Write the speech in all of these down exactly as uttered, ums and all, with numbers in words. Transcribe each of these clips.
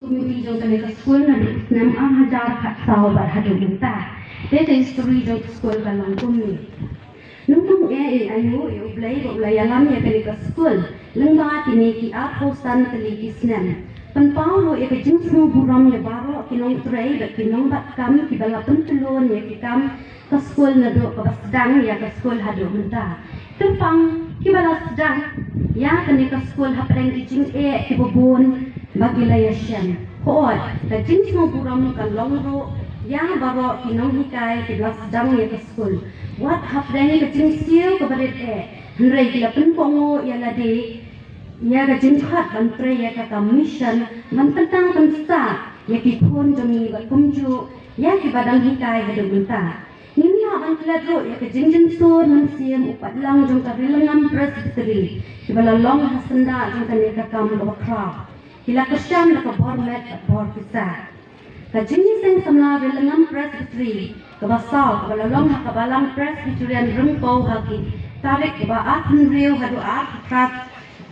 Committee jong kane ka skul naduh snem ar hajar khatsaw bad haduh mynta. Te ka history jong ka skul ka long kumne. Nangta eh, ïa U Blei ba u la ïalam ïa kane ka skul lyngba kine ki arphew san tylli ki snem. Pynpaw ruh ïa ka jingsngewburom ïa baroh ki nongtrei bad ki nongbat kam kiba la pyntlun ïa ki kam ka skul naduh kaba sdang ïa ka skul haduh mynta. Kyrpang kiba la sdang ïa kane ka skul hapdeng ki jingeh kiba bun ba ki la ïashem. Hooid, ka jingsngewburom ka long ruh ïa baroh ki nonghikai kiba la sdang ïa ka skul. Wat hapdeng ka jingsiew kaba rit eh, hynrei ki la pynkohnguh ïa lade ïa ka jingkhot ban trei ïa ka kam mission ban pyntang pynstad ïa ki khun jong ngi bad kumjuh ïa kiba dang hikai haduh mynta. Ngim lah ban klet ruh ïa ka jingjynsur mynsiem u paidlang jong ka Rilangam Presbytery kiba la long ha syndah jong kane ka kam kaba khraw. Ki la kyrshan da ka bor met bad bor pisa. Ka jingïaseng samla Rilangam Presbytery kaba saw kaba la long ha ka Balang Presbyterian Rympei ha ki tarik kaba arphew hynriew haduh arphew phra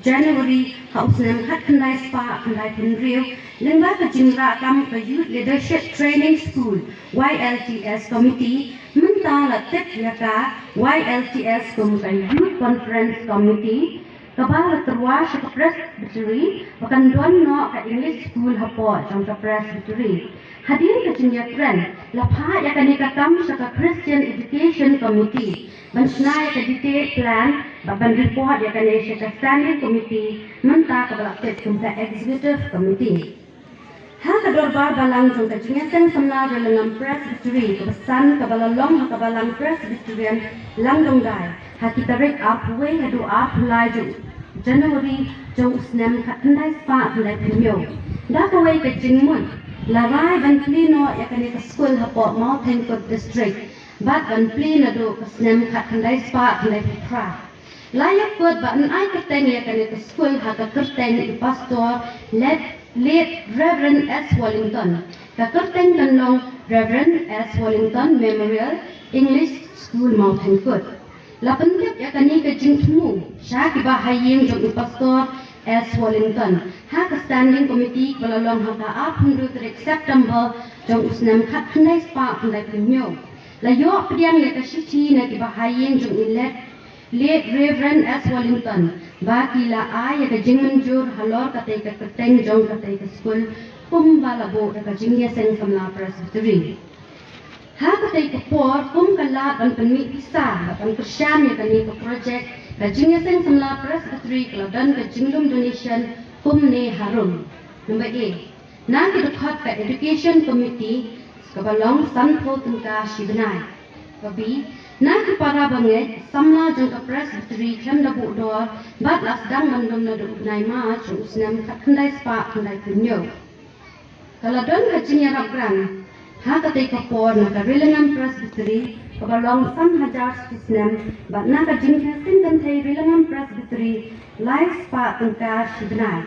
January ha u snem khatkhyndai spah khyndaiphew hynriew, lyngba ka jingrah kam ka Youth Leadership Training School, Y L T S Committee, mynta la tip ïa ka Y L T S kum ka Youth Conference Committee, kaba la tyrwa sha ka Presbytery ba kan don noh ka English School hapoh jong ka Presbytery. Hadien ka jingïakren, la phah ïa kane ka kam sha ka Christian Education Committee ban shna ïa ka detailed plan bad ban report ïa kane sha ka Standing Committee, mynta kaba la tip kum ka Executive Committee. Ha ka dorbar balang jong ka jingïaseng samla Rilangam Presbytery kaba san kaba la long ha ka Balang Presbyterian Langdongdai ha ki tarik arphew wei haduh arphew lai jong January jong u snem khatkhyndai spah khyndaiphew hynñiew. Da kawei ka jingmut, la rai ban plie noh ïa kane ka skul hapoh Mawtheiñkut District bad ban plie naduh ka snem khatkhyndai spah khyndaiphew phra. La ïakut ba yn ai kyrteng ïa kane ka skul ha ka kyrteng u Pastor Late, Late Reverend S Wellington. Ka kyrteng kan long Reverend S Wellington Memorial English School Mawtheiñkut. La pyntip ïa kane ka jingthmu sha kiba ha ïing jong u Pastor S Wellington ha ka Standing Committee kaba la long ha ka arphew hynriew tarik September jong u snem khatkhyndai spah khyndaiphew hynñiew. La ïoh pdiang ïa ka shithi na kiba ha ïing jong i Late, Late Reverend S Wellington ba ki la ai ïa ka jingmynjur halor katei ka kyrteng jong katei ka skul kumba la buh da ka jingïaseng samla Presbytery. Ha katei ka por kum ka lad ban pynmih pisa bad ban kyrshan ïa kane ka project, ka jingïaseng samla Presbytery ka la don ka jinglum donation kumne harum. Number A, na ki dkhot ka Education Committee kaba long sanphew tyngka shi bnai. Ba B, na ki para bangeit samla jong ka Presbytery khlem da buh dor bad la sdang ban lum naduh u bnai March jong u snem khatkhyndai spah khyndaiphew hynñiew. Ka la don ka jingïarap grant ha katei ka por na ka Rilangam Presbytery kaba long san hajar shi snem bad na ka jingïaseng kynthei Rilangam Presbytery lai spah tyngka shi bnai.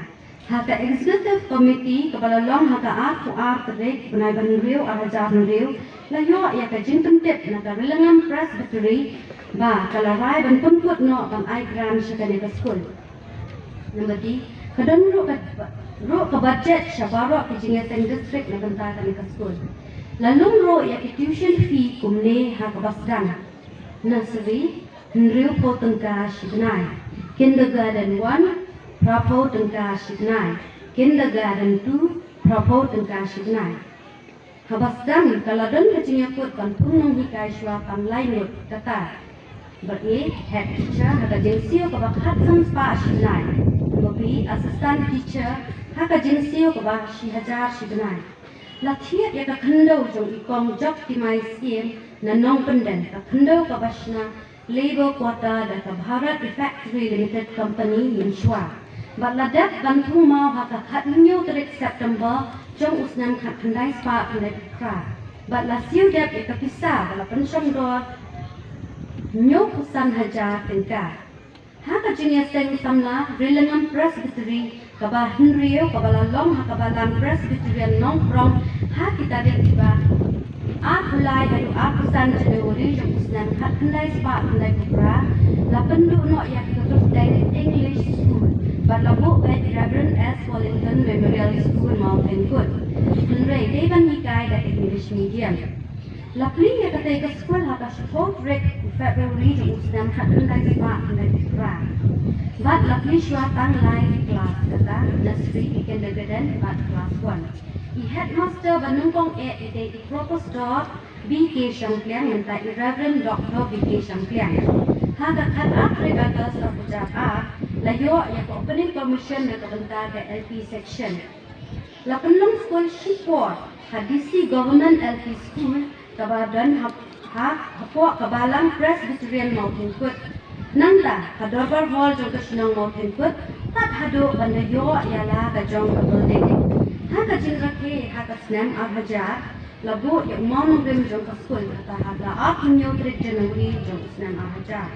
Ha ka Executive Committee kaba la long ha ka arphew ar tarik bnai ba hynriew ar hajar hynriew, la ïoh ïa ka jingpyntip na ka Rilangam Presbytery ba ka la rai ban pynkut noh ban ai grant sha kane ka skul. Number D, ka don ruh ka, ruh ka budget sha baroh ki jingïaseng district na bynta kane ka skul. La lum ruh ïa ki tuition fee kumne ha kaba sdang. Nursery, hynriewphew tyngka shi bnai. Kindergarten one, phraphew tyngka shi bnai. Kindergarten two, phraphew tyngka shi bnai. Haba sdang ka la don ka jingïakut ban thung nonghikai shuwa tang lai ngut kata. Ba A, head teacher ha ka jingsiew kaba khatsan spah shi bnai. Ba B, assistant teacher ha ka jingsiew kaba shi hajar shi bnai. La thied ïa ka khyndew jong i Kong Joktimai Syiem na Nongpynden, ka khyndew kaba shna labour quota da ka Bharat Refractory Limited Company mynshuwa. Bad la dep ban thung maw ha ka khathynñiew tarik September jong u snem khatkhyndai spah khyndaiphew phra. Bad la siew dep ïa ka pisa ba la pynshong dor hynñiewphew san hajar tyngka. Ha ka jingïaseng samla Rilangam Presbytery kaba hynriew kaba la long ha ka Balang Presbyterian Nongkrong ha ki tarik kiba arphew lai haduh arphew san January jong u snem khatkhyndai spah khyndaiphew phra, la pynduh noh ïa ka kyrteng English School bad la buh beit Reverend S Wellington Memorial School, Mawtheiñkut. Hynrei dei ban hikai da English medium. La plie ïa katei ka skul ha ka shiphew tarik February jong u snem khatkhyndai spah khyndai phew phra. Bad la plie shuwa tang lai klas, kata nursery, kindergarten bad class one. I headmaster ba nyngkong eh i dei i Professor B K Shangpliang, mynta i Reverend Doctor B K Shangpliang. Ha ka khatar tarik August arhajar ar la ïoh ïa ka opening commission na ka bynta ka L P section. La pynlong skul shipor ha D C Government L P School kaba don ha, ha, hapoh ka Balang Presbyterian Mawtheiñkut. Nangta ha Dorbar Hall jong ka shnong Mawtheiñkut, pat haduh ban da ïoh ïa la ka jong ka building. Ha ka jingrakhe ha ka snem arhajar, la buh ïa u mawnongrim jong ka skul, kata ha ka arphew hynñiew tarik January jong u snem arhajar.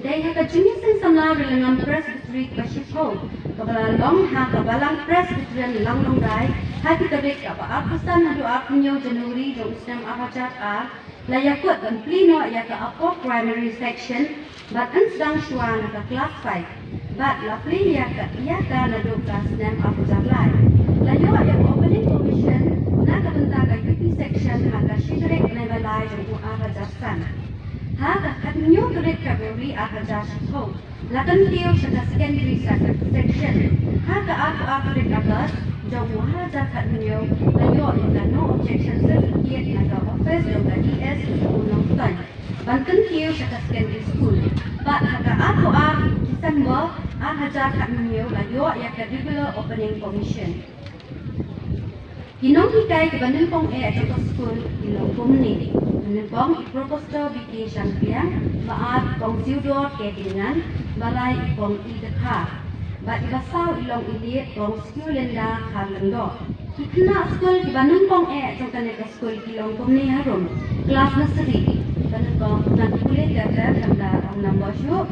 Dei ha ka jingïaseng samla Rilangam Presbytery kaba shiphew, kaba la long ha ka Balang Presbyterian Langdongdai, ha ki tarik kaba arphew san haduh arphew hynñiew January jong u snem arhajar ar, la ïakut ban plie noh ïa ka upper primary section, bad yn sdang shuwa na ka class five. Bad la plie ïa ka, ïa ka naduh ka snem arhajar lai. La ïoh ïa ka opening commission na ka bynta ka U P section ha ka shi tarik bnai ba lai jong u arhajar san. Ha ka khathynñiew tarik February arhajar shiphew, la kyntiew sha ka secondary sec-, section. Ha ka arphew ar tarik August jong u arhajar khathynñiew, la ïoh ïa ka no objection certificate na ka office jong ka D S u Nongstoiñ ban kyntiew sha ka secondary school. Bad ha ka arphew ar December arhajar khathynñiew, la ïoh ïa ka regular opening commission. Ki nonghikai kiba nyngkong eh jong ka skul ki long kumne: ba nyngkong i Professor B K Shangpliang, ba ar i Kong Theodore K Diengnan, ba lai i Kong E Dkhar, bad iba saw i long i Liet Kong Skewlinda Kharlyngdoh. Ki khynnah skul kiba nyngkong eh jong kane ka skul ki long kumne harum: class nursery, ba nyngkong na ka pule ka ka kanda ong nambor shuh,